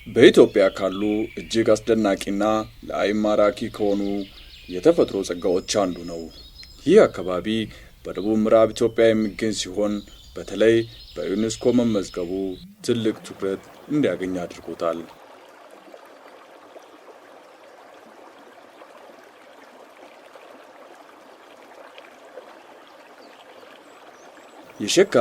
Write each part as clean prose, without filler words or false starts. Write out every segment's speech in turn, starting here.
በኢትዮጵያ ካሉ እጅግ አስደናቂና ለዓይን ማራኪ ከሆኑ የተፈጥሮ ጸጋዎች አንዱ ነው። ይህ አካባቢ በደቡብ ምዕራብ ኢትዮጵያ የሚገኝ ሲሆን በተለይ በዩኔስኮ መመዝገቡ ትልቅ ትኩረት እንዲያገኝ አድርጎታል። የሸካ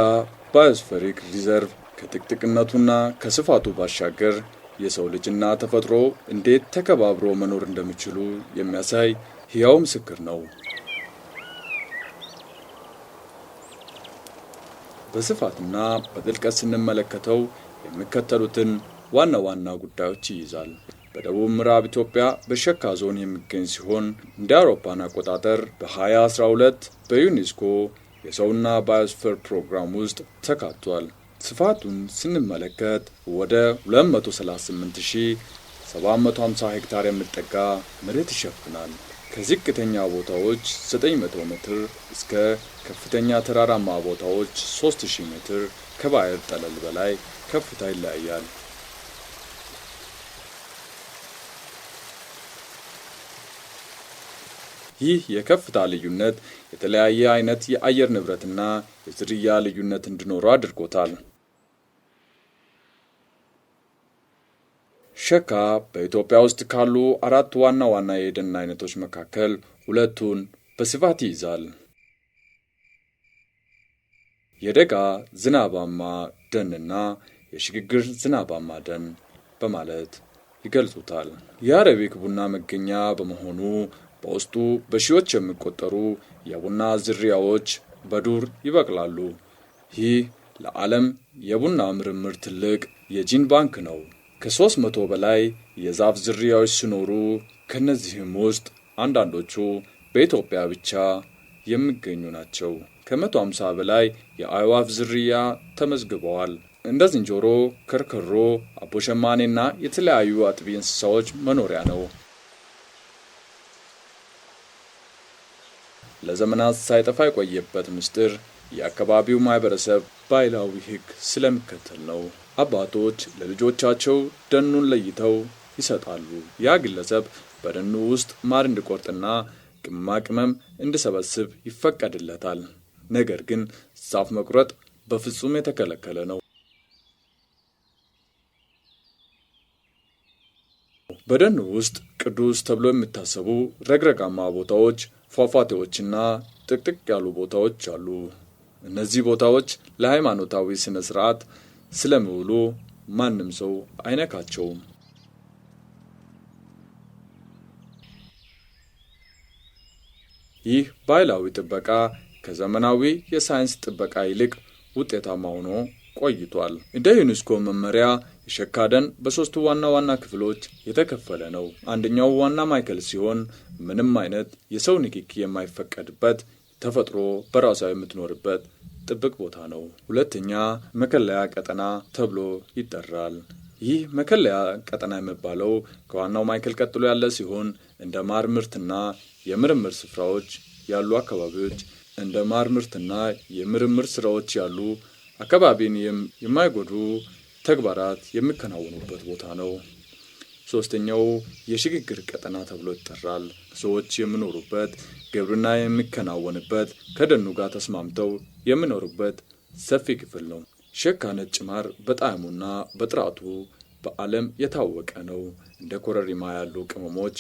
Biospheric Reserve ከጥቅጥቅነቱና ከስፋቱ ባሻገር የሰው ልጅና ተፈጥሮ እንዴት ተከባብሮ መኖር እንደሚችሉ የሚያሳይ ሕያው ምስክር ነው። በስፋትና በጥልቀት ስንመለከተው የሚከተሉትን ዋና ዋና ጉዳዮች ይይዛል። በደቡብ ምዕራብ ኢትዮጵያ በሸካ ዞን የሚገኝ ሲሆን እንደ አውሮፓውያን አቆጣጠር በ2012 በዩኔስኮ የሰውና ባዮስፌር ፕሮግራም ውስጥ ተካቷል። ስፋቱን ስንመለከት ወደ 238,750 ሄክታር የሚጠጋ መሬት ይሸፍናል። ከዝቅተኛ ቦታዎች 900 ሜትር እስከ ከፍተኛ ተራራማ ቦታዎች 3000 ሜትር ከባህር ጠለል በላይ ከፍታ ይለያያል። ይህ የከፍታ ልዩነት የተለያየ አይነት የአየር ንብረትና የዝርያ ልዩነት እንዲኖረው አድርጎታል። ሸካ በኢትዮጵያ ውስጥ ካሉ አራት ዋና ዋና የደን አይነቶች መካከል ሁለቱን በስፋት ይይዛል። የደጋ ዝናባማ ደንና የሽግግር ዝናባማ ደን በማለት ይገልጹታል። የአረቢክ ቡና መገኛ በመሆኑ በውስጡ በሺዎች የሚቆጠሩ የቡና ዝርያዎች በዱር ይበቅላሉ። ይህ ለዓለም የቡና ምርምር ትልቅ የጂን ባንክ ነው። ከ300 በላይ የዛፍ ዝርያዎች ሲኖሩ ከነዚህም ውስጥ አንዳንዶቹ በኢትዮጵያ ብቻ የሚገኙ ናቸው። ከ150 በላይ የአዕዋፍ ዝርያ ተመዝግበዋል። እንደ ዝንጀሮ፣ ከርከሮ፣ አቦሸማኔና የተለያዩ አጥቢ እንስሳዎች መኖሪያ ነው። ለዘመናት ሳይጠፋ የቆየበት ምስጢር የአካባቢው ማህበረሰብ ባህላዊ ሕግ ስለሚከተል ነው። አባቶች ለልጆቻቸው ደኑን ለይተው ይሰጣሉ። ያ ግለሰብ በደኑ ውስጥ ማር እንዲቆርጥና ቅመማ ቅመም እንዲሰበስብ ይፈቀድለታል። ነገር ግን ዛፍ መቁረጥ በፍጹም የተከለከለ ነው። በደኑ ውስጥ ቅዱስ ተብሎ የሚታሰቡ ረግረጋማ ቦታዎች፣ ፏፏቴዎችና ጥቅጥቅ ያሉ ቦታዎች አሉ። እነዚህ ቦታዎች ለሃይማኖታዊ ሥነ ሥርዓት ስለሚውሉ ማንም ሰው አይነካቸውም። ይህ ባህላዊ ጥበቃ ከዘመናዊ የሳይንስ ጥበቃ ይልቅ ውጤታማ ሆኖ ቆይቷል። እንደ ዩኔስኮ መመሪያ የሸካ ደን በሦስቱ ዋና ዋና ክፍሎች የተከፈለ ነው። አንደኛው ዋና ማዕከል ሲሆን ምንም አይነት የሰው ንክኪ የማይፈቀድበት፣ ተፈጥሮ በራሷ የምትኖርበት ጥብቅ ቦታ ነው። ሁለተኛ መከለያ ቀጠና ተብሎ ይጠራል። ይህ መከለያ ቀጠና የሚባለው ከዋናው ማዕከል ቀጥሎ ያለ ሲሆን እንደ ማር ምርትና የምርምር ስፍራዎች ያሉ አካባቢዎች እንደ ማር ምርትና የምርምር ስራዎች ያሉ አካባቢን የማይጎዱ ተግባራት የሚከናወኑበት ቦታ ነው። ሶስተኛው የሽግግር ቀጠና ተብሎ ይጠራል። ሰዎች የሚኖሩበት፣ ግብርና የሚከናወንበት፣ ከደኑ ጋር ተስማምተው የሚኖሩበት ሰፊ ክፍል ነው። ሸካ ነጭ ማር በጣዕሙና በጥራቱ በዓለም የታወቀ ነው። እንደ ኮረሪማ ያሉ ቅመሞች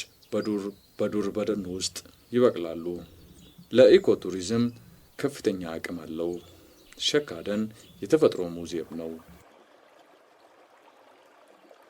በዱር በደኑ ውስጥ ይበቅላሉ። ለኢኮቱሪዝም ከፍተኛ አቅም አለው። ሸካ ደን የተፈጥሮ ሙዚየም ነው።